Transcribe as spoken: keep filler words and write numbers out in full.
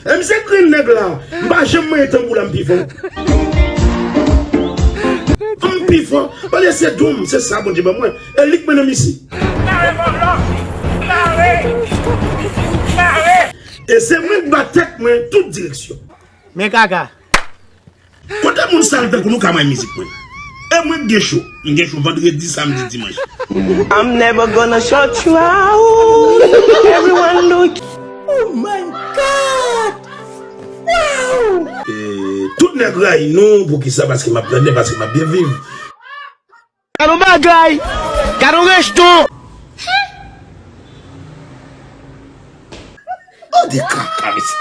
E misye grenn nèg la. M pa janm manyen tanbou la, m pi fò. M pi fò. Olye se don m, se sa Bondye ban mwen. E li k mennen m isi. E se mwen k ba tèt mwen tout direksyon. Men kaka. Kote moun sal tankou nou ka manyen mizik mwen? E mwen k gen cho. M gen cho vandredi, samdi, dimanch. I'm never gonna shut you out. Everyone look. Oh my God! Wow! E, tout nèg rayi nou, poukisa? Paske m ap tande, paske m ap byen viv. Gad yon bagay! Gad yon rejton! Oh, de kaka, mesye.